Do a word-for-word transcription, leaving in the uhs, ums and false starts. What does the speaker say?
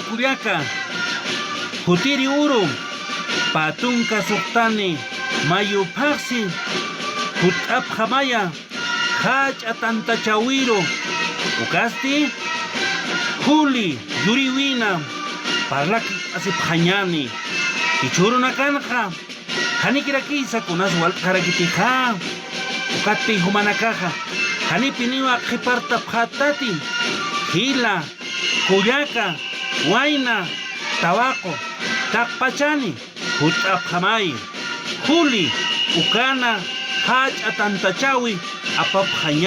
Kullaka, jutiri uru, pä tunka suxtani, mayu phaxsi, jutt'apxamaya, jach'a tantachawiru, ukasti, juli, yuriwina, parlakipxasipxañäni, jichhürunakanxa, janikirakisa kunas walt'xarakitixa, ukatpï jumanakaxa, janipiniwa qhipartapxätati, jila, kullaka, wayna, tawaqu, taqpachani, jutt'apxamay, juli, ukana, jach'a tantachawi, apapxaña.